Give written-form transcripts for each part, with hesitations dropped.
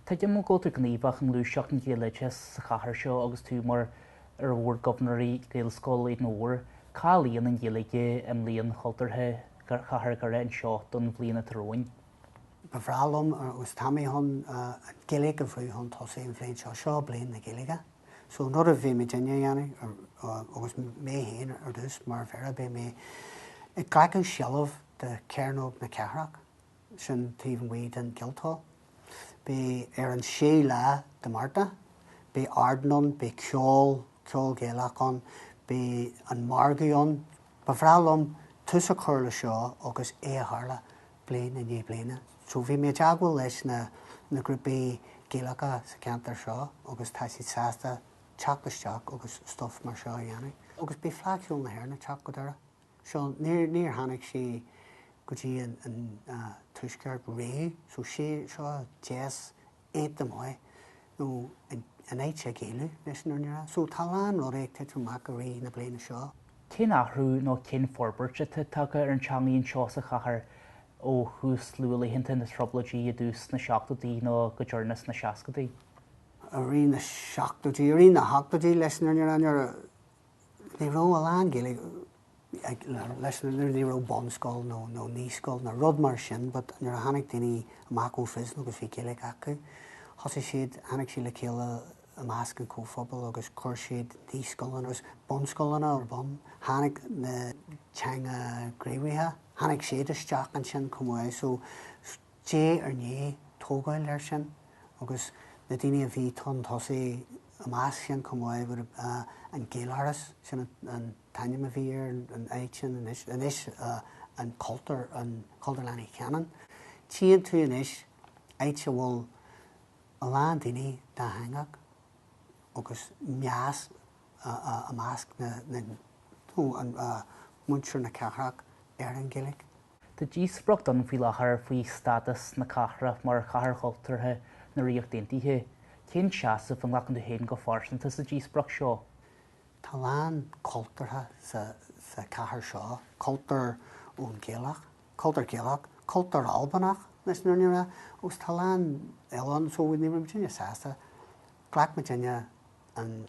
Tuigim go bhfuil tú gníomhach i ngluaiseacht an Ghaeloideachais sa chathair seo agus tú mar ar bhord gobharnóirí Ghaelscoil Éadain Mhóir. Cá luíonn an Ghaeilge i mBliain Chultúrtha Chathair Dhoire anseo don bhliain atá romhainn? Ba bhreá liom agus tá mé chun an Ghaeilge a bhrú chun tosaigh an bhliain seo. Seo bliain na Gaeilge. So an rud a bheidh muidinne a dhéanamh agus mé féin ar dtús mar mhéara beidh mé ag glacadh seilbh de Chearnóg na Cathrach. sin taobh amuigh den Guildhall. Beidh ar an 6 lá de Márta, beidh ardán ann, beidh ceol, ceol Gaelach ann, beidh an margadh ann. Ba bhreá liom tús a chur le seo agus é a tharla bliain i ndiaidh bliana. So bhí mé i dteagmháil leis na na grúpaí Gaelacha sa cheantar seo agus tá siad sásta teacht isteach agus stuff mar seo a dhéanamh. Agus beidh Fleadh Cheoil na hÉireann ag teacht go Doire. So níor, níor tháinig sí go dtí an, an tuaisceart riamh. So sé, seo deis iontach maith nó an, an áit a Ghaelú leis an fhírinne a rá. So tá a lán rudaí ag titim amach i rith na bliana seo. Cén athrú nó cén forbairt atá tagtha ar an teangaidh anseo sa chathair ó thús luathlaethanta na dTrioblóidí i dtús na seachtóidí nó go deireanas na seascadaí? I rith na seachtóidí, i rith na hochtóidí leis an fhírinne a rá, nuair a, Ní raibh a lán Gaeilge leis nuair ní raibh bunscoil nó nó naíscoil nó rud mar sin but nuair a tháinig daoine amach ó phrison agus bhí Gaeilge acu thosaigh siad, tháinig siad le chéile i measc an chomhphobail agus chuir siad naíscoileanna agus bunscoileanna ar bun. Tháinig na teanga gníomhaithe, tháinig siad isteach ansin chomh maith so diaidh ar ndiaidh tógáil air sin agus na daoine a bhí chun tosaigh i measc sin chomh maith would an Gaeláras, sin an t-ainm a bhí ar an áit sin anois, anois an Cultúr, an Cultúrlann Uí Chanáin. Tchíonn tú anois áit a bhfuil a lán daoine dátheangach agus meas i measc na, na, muintir na cathrach ar an Ghaeilge. Tá díospóireacht ann faoi láthair faoi stádas na cathrach mar Chathair Chultúrtha na Ríochta Aontaithe. Cén seasamh a nglacann tú féin go phearsanta sa díospóireacht seo? Tá a lán cultúrtha sa chathair seo, cultúr ón Gaelach, cultúr Gaelach, cultúr Albanach leis an fhírinne a rá, agus tá a lán eile ann so ní raibh muidinne sásta, ghlac muidinne an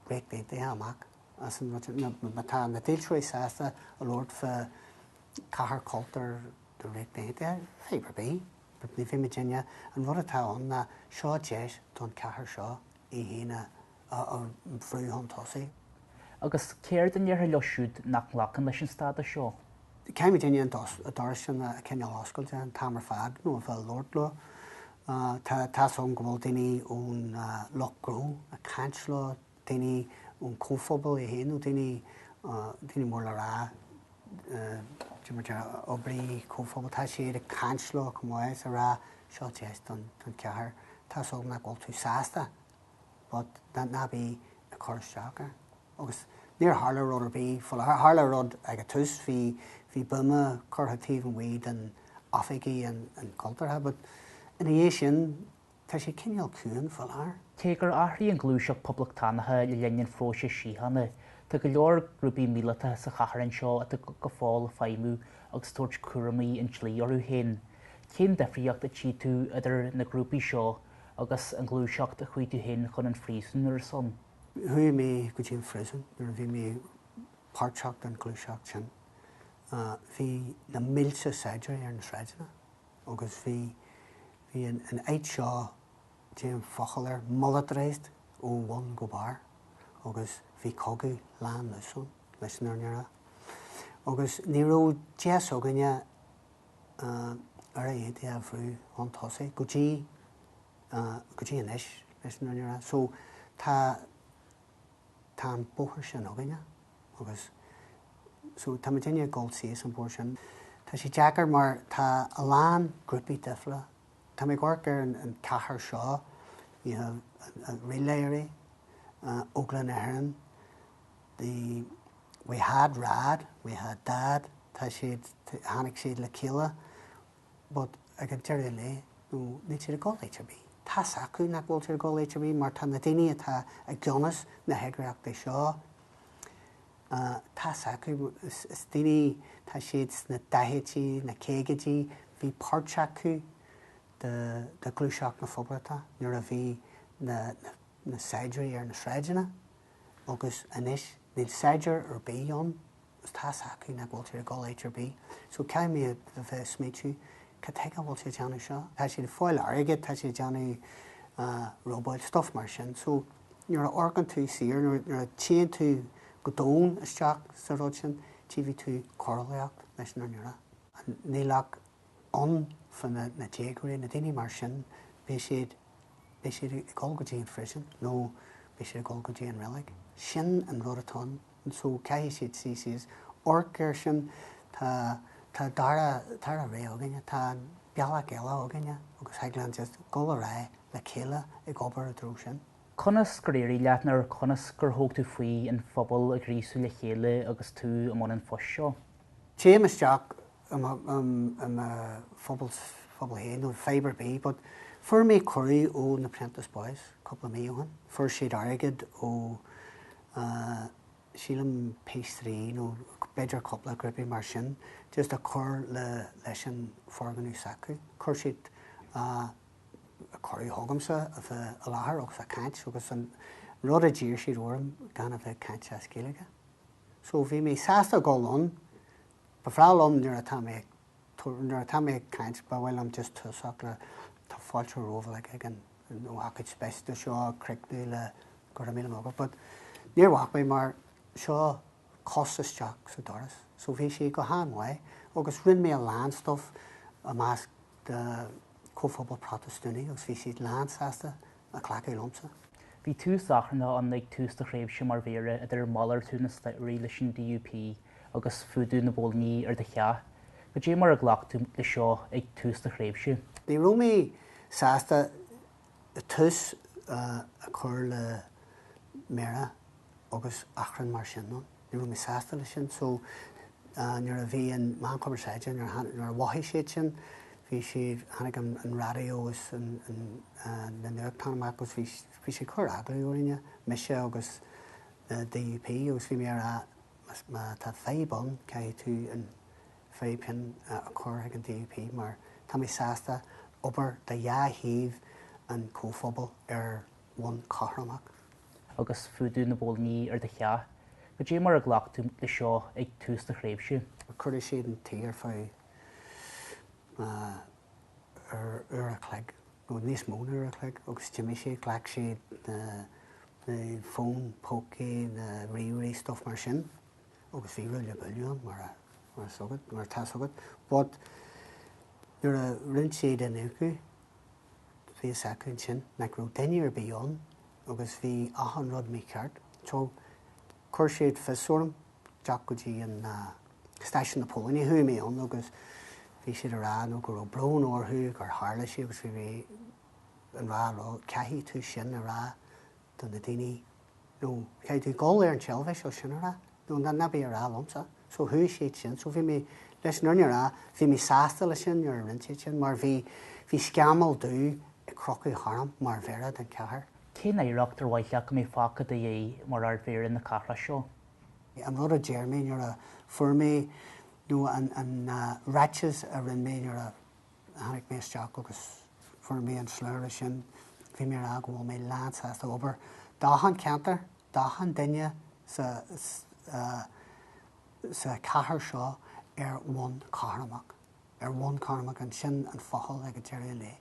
Ríocht Aontaithe amach. as an rud sin. Má tá na dílseoirí sásta a labhairt fá chathair chultúir na Ríochta Aontaithe, fadhb ar bith. Ní bheidh muidinne, an rud atá ann ná seo deis don chathair seo í féin a bhrú chun tosaigh. Agus céard a ndéarfá leo siúd nach nglacann leis an stádas seo? Caithfidh muidinne an doras sin a choinneáil oscailte an t-am ar fad nó a bheith ag labhairt leo. Tá tá's agam go bhfuil daoine ón lucht gnó ag caint leo, daoine ón chomhphobal é féin nó daoine, daoine mór le rá, de mar deir oibrí comhphobail, tá siad ag caint leo chomh maith is ag rá seo deis don chathair, tá's agam nach bhfuil tú sásta but ná bí ag cur isteach air. Agus níor tharla rud ar bith, tharla rud ag an tús, bhí, bhí buama curtha taobh amuigh den oifigí an chultúrtha but ina dhiaidh sin, Tá sé cineál ciúin faoi láthair. Cé gur athraigh an ghluaiseacht poblachtánach le linn an phróisis síochána, tá go leor grúpaí míleatacha sa chathair anseo atá go fóill ag feidhmiú agus ag tabhairt cúraimí an dlí orthu féin. Cén difríocht a tchí tú idir na grúpaí seo agus an ghluaiseacht a chuaigh tú féin chun an phríosúin ar a son? Chuaigh mé go dtí an phríosún nuair a bhí mé páirteach den ghluaiseacht sin. Bhí na mílte saighdiúirí ar na sráideanna agus bhí Bhí an áit seo, déan focal air, militarised ó bhun go barr agus bhí cogadh lán luas ann, leis an fhírinne a rá. Agus ní raibh deis againne Éire Aontaithe a bhrú chun tosaigh go dtí, go dtí anois, leis an fhírinne a rá. So tá, tá an bóthar sin againne agus so tá muidinne ag dul síos an bóthar sin. Tá sé deacair mar tá a lán grúpaí difriúla. Tá mé ag amharc ar an chathair seo, you have Real IRA, Óglaigh na hÉireann, the, we had RAD, we had DAD, tá siad, tháinig siad le chéile but ag an deireadh lae, nó níl siad ag dul áit ar bith. Tá's acu nach bhfuil siad ag dul áit ar bith mar tá na daoine atá i gceannas na heagraíochtaí seo, tá's acu, is daoine, tá siad sna daichidí, na caogaidí, bhí páirt acu. de Ghluaiseacht na Poblachta nuair a bhí na na saighdiúirí ar na sráideanna agus anois níl saighdiúir ar bith ann agus tá's acu nach bhfuil siad ag dul áit ar bith. So caithfidh mé a bheith ag smaoitiú cad chuige a bhfuil siad ag déanamh seo? Tá siad ag fáil airgead, tá siad ag déanamh robáil, stuff mar sin. So nuair a amharcann tú siar, nuair a téann tú go domhain isteach sa rud sin, tchífidh tú coiriúlacht leis an fhírinne a rá. Níl ach ann fá na déagóirí, na daoine mar sin, beidh siad, beidh siad ag dul go dtí an phrison nó beidh siad ag dul go dtí an reilig. Sin an rud atá ann so caithfidh siad suí síos, amharc air sin, tá, tá dara, dara ré againne, tá bealach eile againne agus thig linn just dul ar aghaidh le chéile ag obair i dtreo sin. Conas gur éirigh leat nó conas gur thóg tú faoi an phobal a ghríosú le chéile agus tú i mbun an phoist seo? Téim isteach i mo phobal féin nó fadhb ar bith but fuair mé cuireadh ó na Prentice Boys cúpla mí ó shin. Fuair siad airgead ó sílim Peace 3 nó b'fhéidir cúpla grúpaí mar sin just a chur le leis an foirgneamh s'acu. Chuir siad cuireadh chugamsa a bheith i láthair agus a caint agus an rud a d'iarr siad orm gan a bheith ag caint as Gaeilge. So bhí mé sásta dul ann Ba bhreá liom nuair atá mé ag nuair atá mé ag caint ba mhaith liom just tosach le tá fáilte romhaibh ag an nó ócáid speisialta seo ag críochnú le go raibh míle maith agat but níor bhac mé mar seo cos isteach sa doras so bhí sé go han-mhaith agus rinne mé a lán stuff i measc de comhphobal Protastúnaigh agus bhí siad lán sásta a ghlacadh liomsa. Bhí tús achrannach ann ag tús do thréimhse mar mhéara idir malartú na staighrí leis an DUP agus fuadú na bpóilíní ar do theach. Cad é mar a ghlac tú le seo ag tús do thréimhse? Ní raibh mé sásta tús a chur le méara agus achrann mar sin ann. Ní raibh mé sásta leis sin. So nuair a bhí an meán cumarsáide, nuair a mhothaigh siad sin, bhí siad, tháinig an raidió is na nuachtáin amach agus bhí bhí siad ag cur agallamh orainne, mise agus na DUP agus bhí mé a rá má tá fadhb ann caithfidh tú an fadhb sin a chur chuig an DUP mar tá mé sásta obair do dhá thaobh an comhphobal ar bhonn cothromach. agus fuadú na bpóilíní ar do theach. Cad é mar a ghlac tú le seo ag tús do thréimhse? Chuardaigh siad an tí ar feadh ar uair a chloig, nó níos mó ná uair a chloig, agus d'imigh siad, ghlac siad na na fóin pócaí, na ríomhairí, stuff mar sin, agus bhí ruaille buaille ann mar a mar agat, mar tá's agat. But nuair a rinne siad iniúchadh, bhí fhios acu ansin nach raibh duine ar bith ann agus bhí achan rud mícheart. So chuir siad fios orm teacht go dtí an stáisiún na póilíní. Chuaigh mé ann agus bhí siad ag rá nó go raibh brón orthu gur tharla sé agus bhí mé ag rá leo caithfidh tú sin a rá do na daoine nó caithfidh tú dul ar an teilifís agus sin a rá nó ná bí ag rá liomsa. So chuaigh siad sin. So bhí mé, leis an fhírinne a rá, bhí mé sásta leis sin nuair a rinne siad sin mar bhí, bhí scamall dubh ag crochadh tharam mar mhéara den chathair. Cén oidhreacht ar mhaith leat go mbeadh fágtha i do dhiaidh mar Ard-Mhéara na cathrach seo? An rud a deir mé nuair a fuair mé, nó an, an ráiteas a rinne mé nuair a tháinig mé isteach agus fuair mé an slabhra sin, bhí mé ag rá go bhfuil mé lán sásta obair d'achan ceantar, d'achan duine sa sa chathair seo ar bhonn cothromach, ar bhonn cothromach, an sin an focal ag an deireadh an lae.